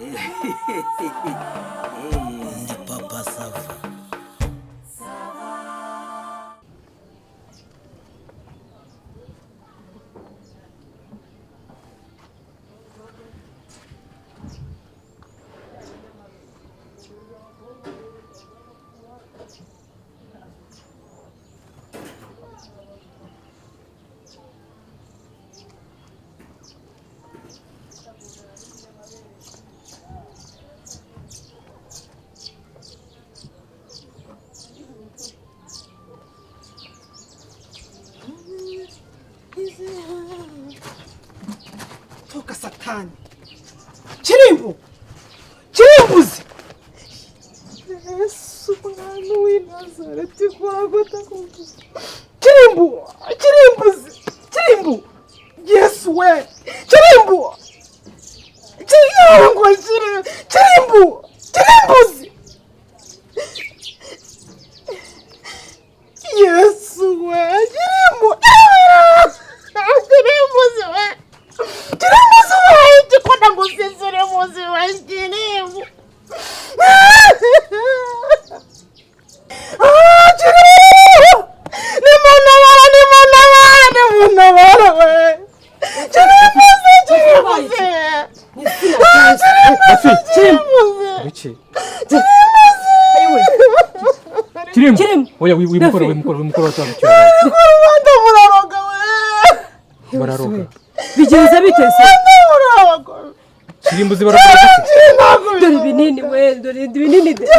Ndi Papa Sava. Toka satani! Kirimbu! Kirimbuzi! Yesu mwana w'i Nazareti rwagota. Kirimbu! Kirimbuzi! Kirimbu! Yesu we! Kirimbu! Kirimbu! Kirimbu! Kirimbuzi! Yesu we! Kirimbu! Kirimbuzi we! Kirimbuzi we! Gikona ngo kirimbuzi we! Kirimbu! Ah, Kirimbu! Nimuntabara! Nimuntabara! Nimuntabara we! Kirimbuzi! Kirimbuzi! Ah, Kirimbuzi! Kirimbuzi! Biki? Kirimbuzi! Kirimbo. Kirimbo. Oya, wimukora. Dafi. Wimukora, wimukora, watamucyura. Rwanda muraroga we! Bararoga. Bigenze bite se? Rwanda muraroga! Kirimbuzi, bararoga gute? Dore ibinini we, dore ibinini deni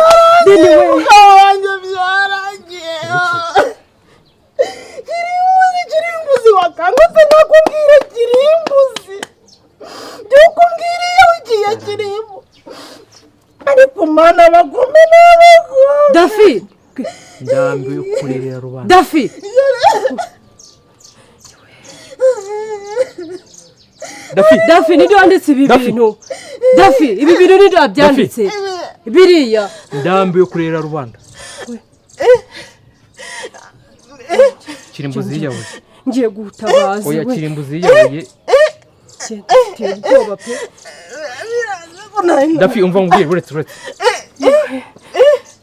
we. Umugabo wanjye byarangiye. Kirimbuzi, kirimbuzi, wakangutse nakubwira. Kirimbuzi, byukubwira iyo ugiye kirimbu, ariko Mana, abagome n'abagome. Dafi. Ndambiwe kurebera rubanda. Dafi. Dafi. Dafi, ninde wanditse ibi Dafi. bintu? Dafi, ibi bintu ninde wabyanditse biriya? Ndambiwe kurera rubanda. Kirimbuzi yiyahuye. Ngiye gutabaza. Oya. We. Kirimbuzi yiyahuye. Biteye ubwoba pe. Dafi, umva nkubwire, uretse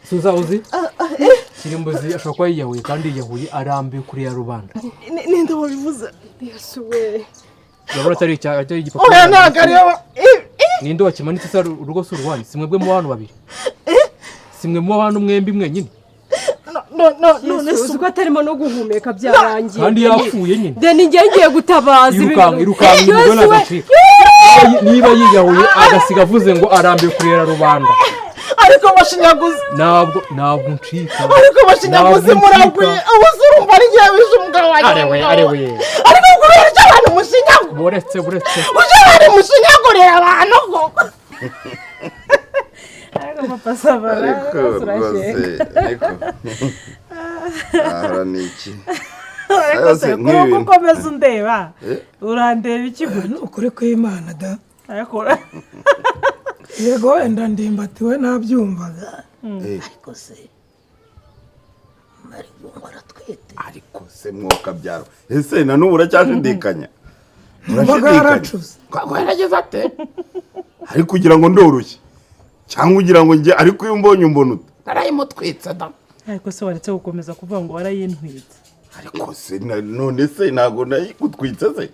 suza uzi Kirimbuzi ashobora kuba yiyahuye, kandi yiyahuye arambiwe kurera rubanda. Ninde wabivuze? Yesu we! Urabona atari icya, atari igipapuro? Oya, ntabwo ariyo. Ninde wakimanitse se? Urugo si urwanyu? Si mwebwe mu bantu babiri? Si mwe mu bantu mwembi mwenyine? None Yesu, se uzi ko atarimo no guhumeka, byarangiye. Kandi yapfuye nyine. Deni, ngiye gutabaza ibi Irukanka. bintu. Irukanka, Yesu umugore we! nagacika. Niba yiyahuye agasiga avuze ngo arambiwe kurera rubanda. Ariko bashinyaguzi. Ntabwo ncika. Ariko bashinyaguzi. Ntabwo ncika. Muragwiye ubu se? Urumva ari ngewe wishe umugabo wanjye? Arewe, arewe! Ariko kubera icyo abantu mushinyagura Buretse, buretse. icyo abantu mushinyagurira abantu koko. Ariko Papa Sava, Ariko rwose, ariko ahora ni iki? Ariko Ariko se se kuko nk'ibintu ukomeza undeba? Eh? Urandeba iki gutya? Ni ukuri kw'Imana da. Ariko Yego, wenda ndimbatiwe nabyumvaga. Eh, Ariko se Marigongo aratwite? Ariko se mwoka byaro, ese na n'ubu uracyashidikanya? Numvaga Urashidikanya? yaracuze. Ko yarageze ate? Ariko ugira ngo ndoroshye cyangwa ugira ngo njye? Ariko iyo umbonye umbona ute? Narayimutwitse da. Ariko se waretse gukomeza kuvuga ngo warayintwitse? Ariko se none se ntabwo nayigutwitse se?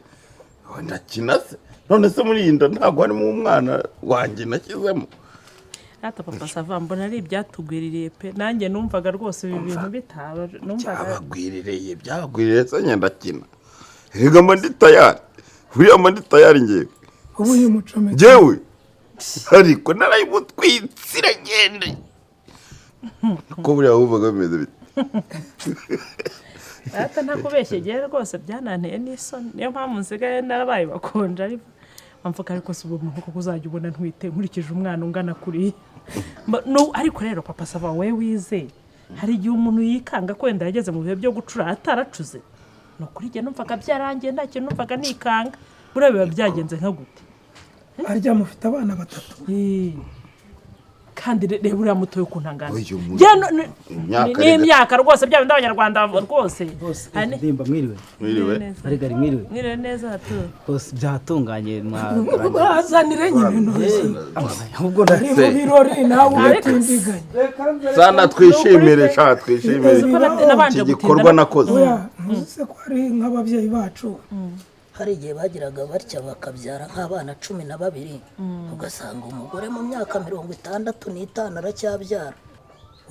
Oh, ndakina se? None se muri iyi nda ntabwo harimo umwana wanjye nashyizemo? Ata Papa Sava, mbona ari ibyatugwiririye pe. Nanjye numvaga rwose ibi bintu bitaba, numvaga Byabagwiririye, byabagwiririye se? Njye ndakina erega, mba ndi tayari, buriya mba ndi tayari ngewe. Ubu uyu mucomeka. Njyewe ariko narayimutwitse iragenda. Ko buriya wumvaga bimeze bite? Ata ntakubeshye, ngewe rwose byananteye n'isoni, niyo mpamvu nsigaye narabaye bakonje. Ariko mvuga, ariko si ubu muntu koko uzajya ubona ntwite nkurikije umwana ungana kuriya? No, ariko rero Papa Sava, we wize, hari igihe umuntu yikanga ko wenda yageze mu bihe byo gucura ataracuze. Ni ukuri njye numvaga byarangiye, nta kintu numvaga nikanga. Buriya biba byagenze nka gute? Harya mufite abana batatu? Eh. Kandi reba uriya mutoya ukuntu angana. Uyu Njye imyaka ni rega. imyaka rwose, bya bindi abanyarwanda rwose. Hari Ndimba, mwiriwe. Mwiriwe. Marigari, mwiriwe. Mwiriwe neza hatu. Bose byatunganye mwa Bazanire nyine ntuzi. Ahubwo Ari mu birori nawe ugatindiganya. Sana twishimire, sha twishimire Uzi ko nabanje iki gutinda gikorwa nakoze. Oya, ntuzi se ko ari nk'ababyeyi bacu? Hari igihe bagiraga batya bakabyara nk'abana 12, ugasanga umugore mu myaka 65 aracyabyara.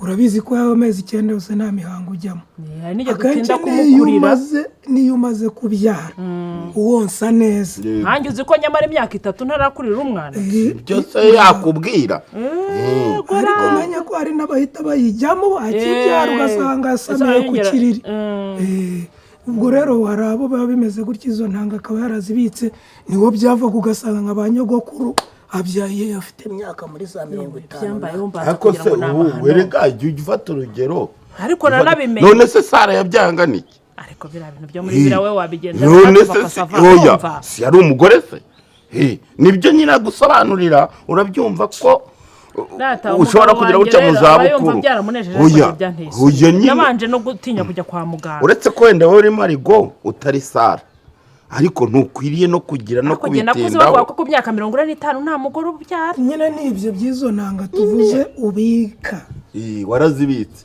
Urabizi ko yaba amezi 9 yose nta mihango ujyamo. Hari n'igihe Akenshi dutinda n'iyo kumukurira. N'iyo umaze kubyara uwonsa neza. Nkanjye uzi ko nyamara imyaka 3 ntarakurira umwana. Byose yakubwira. Ariko umenya ko hari n'abahita bayijyamo akibyara, ugasanga asamiye ku kiriri. Ubwo rero hari abo biba bimeze gutya, izo ntanga akaba yarazibitse, niwo byavaga ugasanga nka ba nyogokuru abyaye afite imyaka muri za 50. Byambayeho mbanza Ariko kugira se ngo ni ubu amahano. werega jya ufata urugero. Ariko naranabimenye. None se Sara yabyaye angana iki? Ariko biriya bintu byo muri biriya we wabigenza None natwe se papa Sava, oya, urumva? si yari umugore se? Nibyo nyine agusobanurira, urabyumva ko Data, ushobora umugabo kugira wanjye gutya mu rero aba yumva zabukuru. byaramunejeje, ariko Oya, njye byanteye isoni. oya nyine. Nabanje no gutinya kujya kwa muganga. Uretse ko wenda wowe urimo arigo utari Sara, ariko ntukwiriye no kugira no Ariko njye nakuze bavuga kubitindaho. ko ku myaka 45 nta mugore ubyara. Nyine ni ibyo by'izo ntanga tuvuze ubika. Warazibitse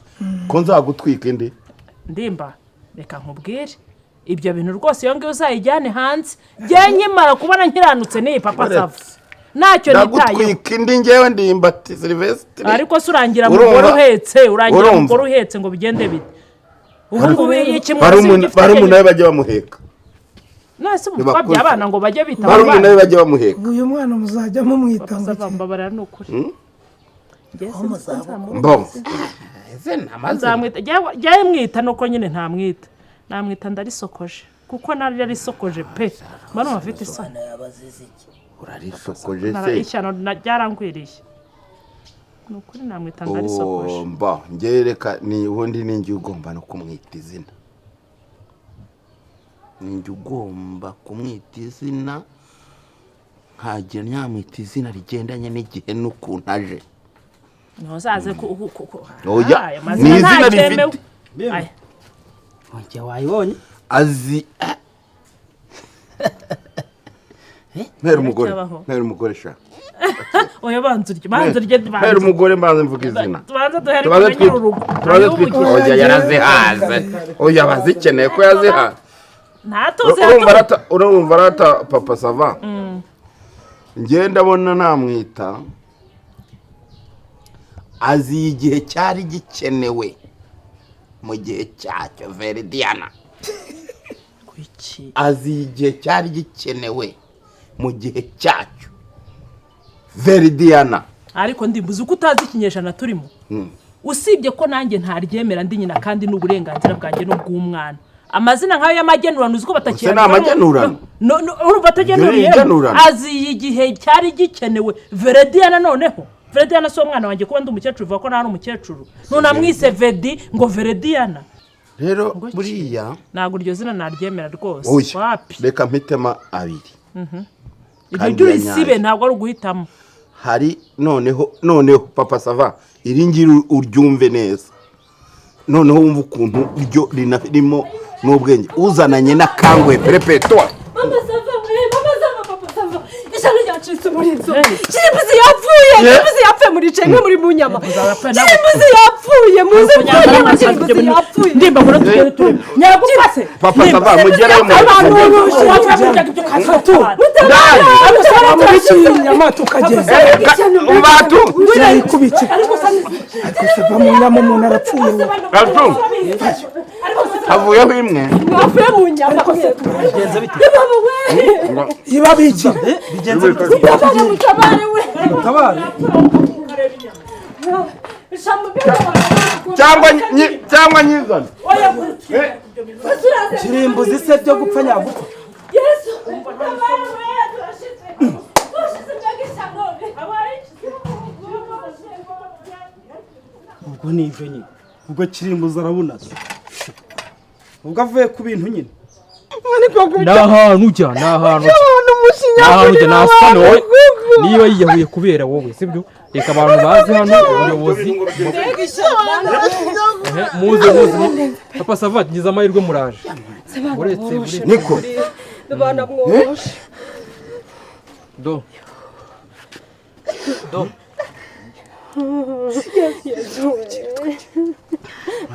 ko nzagutwika indi. Ndimba, reka nkubwire, ibyo bintu rwose iyo ngiyo uzayijyane hanze. Njye nkimara kubona nkiranutse n'iyi papa Sava, ntacyo nitayeho. Ndagutwika indi ngewe Ndimbati Silvestre. Ariko se urangira Urumva? mugore uhetse, urangira Urumva? umugore uhetse ngo bigende bite? Ubu ngubu iyo kimwe gifite Barumuna be bajya bamuheka. None se ubu Nibakuze. twabyaye abana ngo bajye bita abo Barumuna bana? be bajya bamuheka. Uyu mwana muzajya mumwita Papa ngo Sava, iki? mbabarira ni ukuri. Njye sinzi ko nzamuha. Mbo Nzamwita, jyawe mwita nuko nyine ntamwita, namwita ndarisokoje kuko naryo arisokoje pe, mba numva afite isoni. Umwana yabazize iki? Urarisokoje se? Ishyano ryarangwiriye ni ukuri, namwita ndarisokoje. Oh, mba njye reka ni ubundi ni njye ugomba no kumwita izina, ni njye ugomba kumwita izina, nkagira nyamwita izina rigendanye n'igihe n'ukuntu aje. Ntuzaze ku Oya, Ah, aya mazina ni izina ntakyemewe. rifite. Aya. Njye wayibonye. Azi mpera umugore. Biracyabaho. Mpera umugore sha. Oya, banza urye, banza urye. Mpera umugore mbanze mvuga izina. Tubanza duhere Tubanze ku nyiri urugo. Tubanze twite. Oya, Oya, yarazihaze. Oya, abazikeneye ko yazihaze. Ntatuze. Urumva arata papa Sava, njye ndabona namwita azi igihe cyari gikenewe mu gihe cyacyo, Veridiana. Kuki? Azi igihe cyari gikenewe mu gihe cyacyo, Veridiana. Ariko ndimbuze uko utazi ikinyejana turimo, usibye ko nanjye ntaryemera ndi nyina, kandi ni uburenganzira bwanjye n'ubw'umwana. Amazina nk'ayo y'amagenurano uzi ko Ese ni amagenurano? No, urumva atagenuriye. Ibyo ni igenurano. Azi igihe cyari gikenewe Verediana. Noneho Verediana si umwana wanjye. Kuba ndi umukecuru bivuga ko nta umukecuru none amwise Vedi ngo Verediana? Rero buriya Ntabwo iryo zina naryemera rwose. Oya, Wapi. reka mpitemo abiri. Ibyo Kandi byo urisibe. yanyaye. Ntabwo ari uguhitamo. Hari noneho papa Sava, iri ngiri uryumve neza, noneho wumva ukuntu ryo rinarimo n'ubwenge uzananye n'akanguhe perepetwa. Mama Sava, mama Sava, papa Sava, ishyano ryacitse umurizo. Kirimbuzi yapfuye, Kirimbuzi yapfuye, muricaye mwe muri mu nyama. Kirimbuzi yapfuye, muze mu nyama, Kirimbuzi yapfuye. Ndimba, ngo tugere turi nyagupfa se. Papa Sava, mugereyo mu Abantu Wamurikiye inyama tukagenda. Ubatu. Uzayikubikira, ariko se va mu nyama, umuntu arapfuye we. Gatu. Havuyeho imwe. Mwapfuye mu nyama. Bigenze bite? Mama we. Ibabikira. Bigenze bite? Mutabare, mutabare we. Mutabare. Cyangwa nyizane. Kirimbuzi se byo gupfa nyagupfa. Yesu, mutabare we, turashize. Turashize, mbega ishyano. Ubwo ni ibyo nyine. Ubwo Kirimbuzi arabunasa. Ubwo avuye ku bintu nyine. Ni ahantu ujya, ni ahantu ujya, ni ahantu ujya, ni asitani wowe. Niba yiyahuye kubera wowe, sibyo? Reka abantu baze hano, ubuyobozi. Ehe, muze muze. Papa Sava, ngize amahirwe muraje. Uretse uretse. Niko. Bana mworoshe. Do. Do.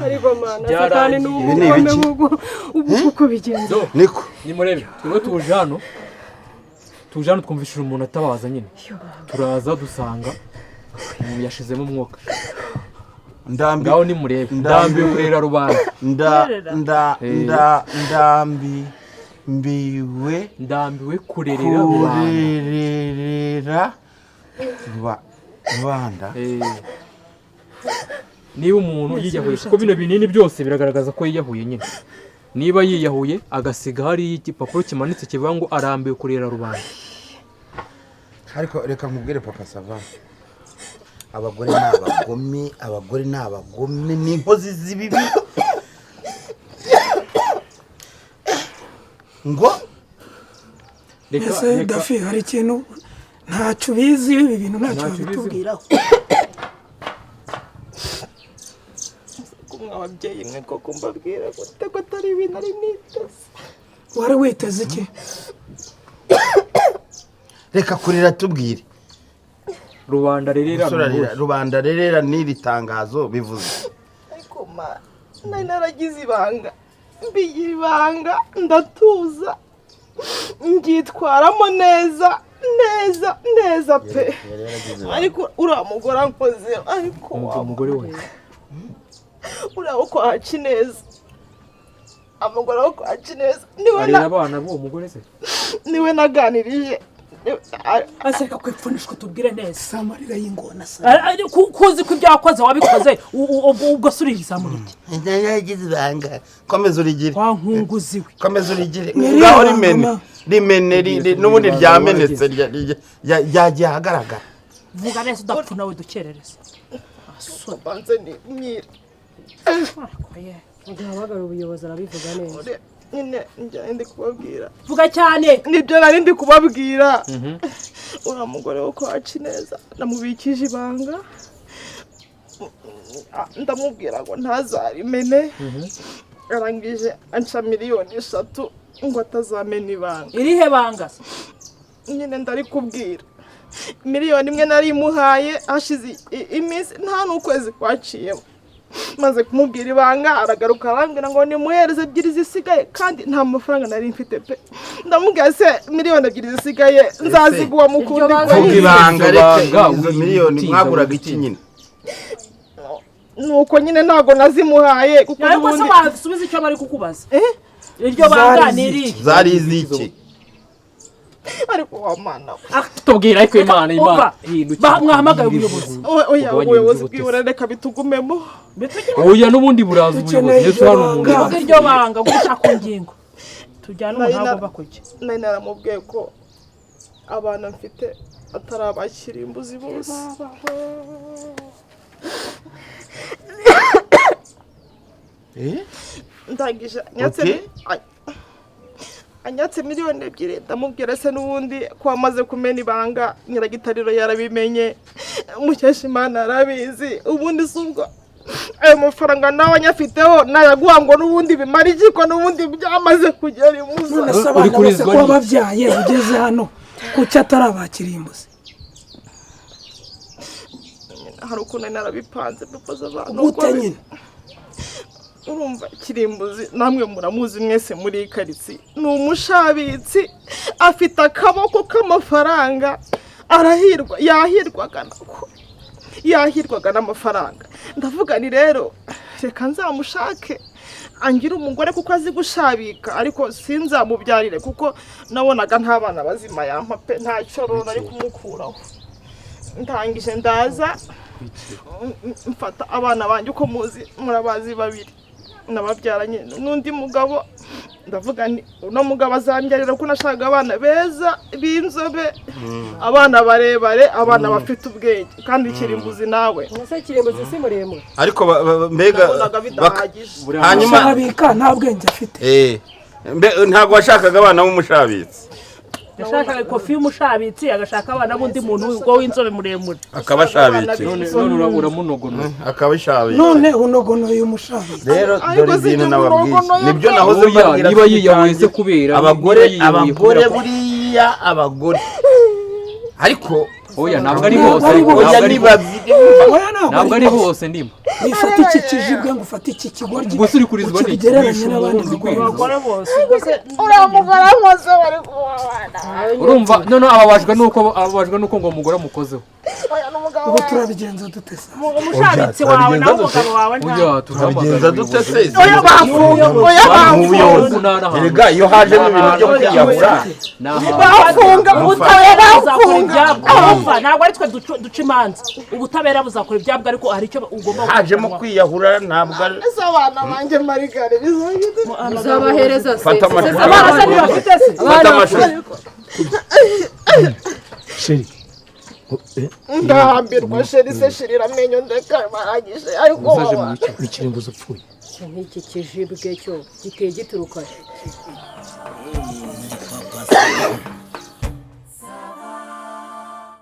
Ariko mana, satani ni Ibi ni umugome ibiki? ubu kuko bigenza. Do. Niko. Nimurebe, twebwe tuje hano. Tuje hano twumvishije umuntu atabaza nyine. Turaza dusanga umuntu yashizemo umwuka. Ndambi. Ngaho nimurebe. Ndambiwe kurera rubanda. Nda nda nda ndambi mbiwe Ndambiwe kurerera rubanda. Kurerera rubanda. Niba umuntu yiyahuye, kuko bino binini byose biragaragaza ko yiyahuye nyine. Niba yiyahuye agasiga hari igipapuro kimanitse kivuga ngo arambiwe kurera rubanda. Ariko reka nkubwire Papa Sava, abagore ni abagome, abagore ni abagome, ni inkozi z'ibibi. Ngo Reka Ese reka Dafi, hari ikintu ntacyo ubizi, ibi bintu ntacyo Ntacyo ubizi. babitubwiraho. Kumwe ababyeyi mwe koko mbabwira gute ko atari ibintu ari niteze. Wari witeze iki? Reka kurira tubwire. Rubanda rerera. Gusura rubanda rerera n'iri tangazo bivuze. Ariko ma, nari naragize ibanga, mbigira ibanga, ndatuza, ngyitwaramo neza neza neza pe. Yari yaragize ibanga. Ariko uriya mugore ankoze, ariko Umva wa umugore we. uriya wo kwa Hakineza, umugore wo kwa Hakineza niwe Arera na abana b'uwo mugore se. Niwe naganirije. Aseka kwipfunishwa, utubwire neza. Si amarira y'ingona sa? Kuzi ko ibyo wakoze wabikoze, ubwo se uririzamura iki? Yari yaragize ibanga. Komeza urigire. Wa nkunguzi we. Komeza urigire. Ni Ngaho iriya rimene. banga. Rimene n'ubundi ryamenetse ryagiye ahagaragara. Vuga neza udapfa nawe dukerereza. Banze ni myira. Ariko ye. Duhamagara ubuyobozi, arabivuga neza. Nyine njya ndi kubabwira. Vuga cyane. Nibyo nari ndi kubabwira. Uriya mugore wo kwa Hakineza namubikije ibanga, ndamubwira ngo ntazarimene, arangije anca 3 miliyoni ngo atazamena ibanga. Irihe banga se? Nyine ndarikubwira. 1 miliyoni nari imuhaye hashize iminsi, nta n'ukwezi kwaciyemo maze kumubwira ibanga, aragaruka arambwira ngo nimuhereze ebyiri zisigaye, kandi nta mafaranga nari mfite pe. Ndamubwira se 2 miliyoni zisigaye nzaziguha mu kundi Iryo banga Vuga kwezi. ibanga, Iryo reka banga, izo miliyoni witinza, mwaguraga iki witinza. nyine? Nuko nyine ntabwo nazimuhaye kuko Ariko se n'ubundi wasubiza icyo bari kukubaza? Iryo banga ni irihe? Zari iziki? Ariko wa mana we. Tubwira ariko, Imana Imana. Umva, Hindukira. mwahamagaye ubuyobozi. Oya, Ugabanye ubuyobozi iby'ubutesi. bwibura, reka bitugumemo. Oya, n'ubundi buraza ubuyobozi. Dukeneye Ndetse hano umuntu ibanga. Vuga iryo banga guca ku ngingo, tujyane umuntu Nari aho agomba kujya. Nari naramubwiye ko abana mfite atari abakirimbuzi bose. Eh? Ndangije anyatse Okay. Anyatse 2 miliyoni, ndamubwira se n'ubundi ko wamaze kumena ibanga, Nyiragitariro yarabimenye, Mukeshimana yarabizi, ubundi si ubwo ayo mafaranga nawe anyafiteho nayaguha ngo n'ubundi bimara iki, ko n'ubundi byamaze kugera imuza. None se Uri abana bose kurizwa ko n'iki? wababyaye ugeze hano, kuki atari abakirimbuzi? Hari ukuntu nari narabipanze, papa abantu. Gute nyine? Urumva Kirimbuzi namwe muramuzi mwese muri iyi karitsiye, ni umushabitsi, afite akaboko k'amafaranga, arahirwa, yahirwaga nako, yahirwaga n'amafaranga. Ndavuga ni rero reka nzamushake angire umugore kuko azi gushabika, ariko sinzamubyarire kuko nabonaga nta bana bazima yampa pe, nta cyororo nari kumukuraho. Ndangije ndaza mfata abana banjye uko muzi, murabazi, babiri nababyaranye n'undi mugabo. Ndavuga nti uno mugabo azambyarira, kuko nashakaga abana beza b'inzobe, abana barebare, abana bafite ubwenge, kandi Kirimbuzi nawe. Ese Kirimbuzi si muremure? Ariko mbega Nabonaga bidahagije. Hanyuma Ushabika nta bwenge afite. Ntabwo washakaga abana b'umushabitsi? Yashakaga ikofi y'umushabitsi, agashaka abana b'undi muntu ngo w'inzobe muremure. Akabashabitse. None uramunogonora. Akabashabitse. None unogonoye umushabitsi. Rero Ariko dore si ibintu ibyo nababwiye, umunogonoye nibyo pe. nahoze Oya, mbabwira. niba yiyahuye se kubera abagore niba yiyahuye abagore kubera ko- buriya abagore ariko Oya, ntabwo ari bose. Ntabwo ari Ntabwo oya ari ni bose. babiri. Oya, ntabwo Ntabwo ari ari bose ndimo. Wifata iki kijibwe ngo ufate iki kigoryi, Ubwo se uri kurizwa n'iki? ukigereranye Wishe n'abandi umuntu bagore. uri Abagore bose ubwo se Uriya mugore ankoze bari kubabana. Urumva none ababajwe nuko ngo umugore amukozeho. Oya, n'umugabo Ubu wawe. turabigenza dute se? Umushabitsi wawe nawe umugabo wawe nta Oya, Turabigenza turahamagara dute se? ubuyobozi. Oya bafunga, oya bafunga. Nk'ubuyobozi erega iyo hajemo ibintu byo kwiyahura Ni ahantu. Bafunga, Ubutabera buzakora bafunga. ibyabwo. Urumva, ntabwo ari twe duca imanza, ubutabera buzakora ibyabwo, ariko hari icyo ugomba hajemo gukurikiranwa. kwiyahura ntabwo ari Ese abana banjye marigare bizagenda? Uzabahereza se? Fata amashusho. Abana se ntibafite se? Fata amashusho. Sheri. Ndahambirwa sheri se, shirira amenyo ndeka barangije ariko Uzaje mu biki? Ni Kirimbuzi upfuye. Nk'iki kijibwe cyo giteye gituruka he? Papa.